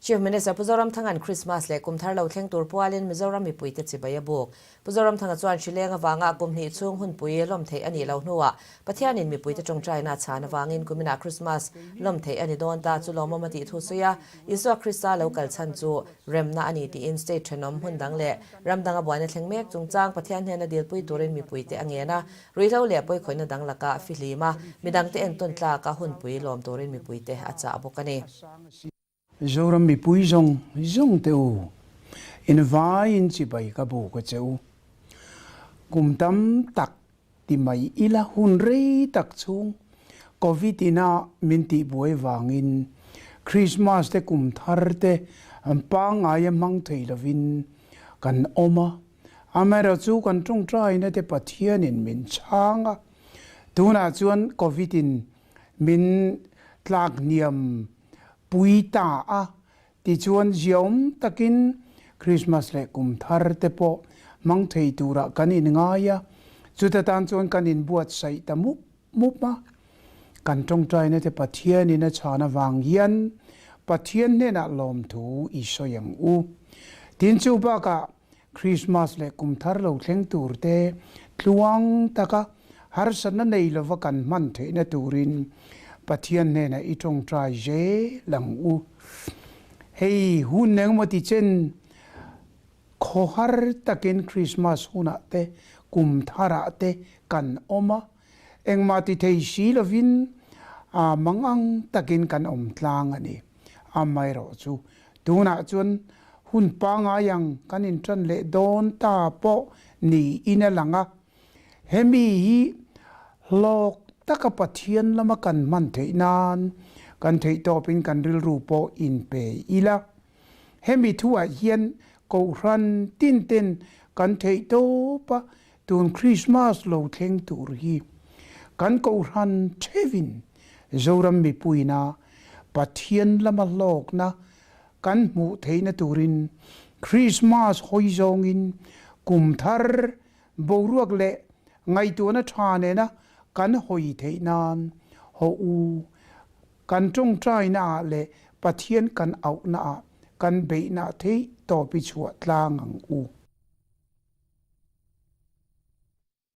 Chief Minister Pu Zoramthanga'n Krismas leh kum thar lo thleng tur pualin Mizoram mipuite chibai a buk. Pu Zoramthanga chuan hrileng avanga kum hnih chhung hunpui lawm theih a nih loh hnuah Pathianin mipuite tawngtaina a chhan avangin kuminah Krismas lawm theih a ni dawn ta chu lawmawm a tih thu sawi a, Isua Krista lo kal chhan chu remna a ni tiin state thenawm hmun dang leh ram danga buaina thleng mek chungchang Pathian hnena dilpui turin mipuite a ngen a, ruihhlo leh pawikhawihna dang laka fihlim a, midangte entawn tlaka hunpui lawm turin mipuite a chah bawk a ni. Zoram mipui zawng zawng te u, in vaiin chibai ka buk a che u. Kum tam tak ti mai ila hun rei tak chhung Covid ina min tihbuai vangin Christmas te kum thar te pangngai a hmang thei lovin kan awm a. Amaherawhchu kan tawngtaina te Pathianin min chhang a, tunah chuan Covid in min tlak hniam pui ta a, tichuan ziaawm takin Krismas leh kum thar te pawh hmang thei turah kan inngai a, chuta tan chuan kan inbuatsaih ta mup mup a. Kan tawngtaina te Pathianin a chhan avang hian Pathian hnenah lawmthu i sawi ang u. Tin chu bakah Krismas leh kum thar lo thleng tur te tluang taka harsatna nei lova kan hman theihna turin Pathian hnenah i tawngtai zel ang u. Hei hun engemaw ti chen khawhar takin Krismas hunah te kum tharah te kan awm a, engmah ti thei si lovin mangang takin kan awm tlang a ni. Amaherawhchu Tunah chuan hun pangai ang kan inṭan leh dawn ta pawh niin a lang a, hemi hi hlawk taka Pathian lama kan hman theih nan kan theihtawpin kan rilru pawh inpe ila. Hemi thuah hian Kohhran tin ten kan theihtawpa tun Krismas lo thleng tur hi kan Kohhran theuhin Zoram mipuina Pathian lama hlawkna kan hmuh theihna turin Krismas hawi zawngin kum thar boruak leh ngaihtuahna tha nena kan hawi theih nan haw u kan tawngtaina ah leh Pathian kan auhna ah kan beihna theih tawp i chhuah tlang ang u.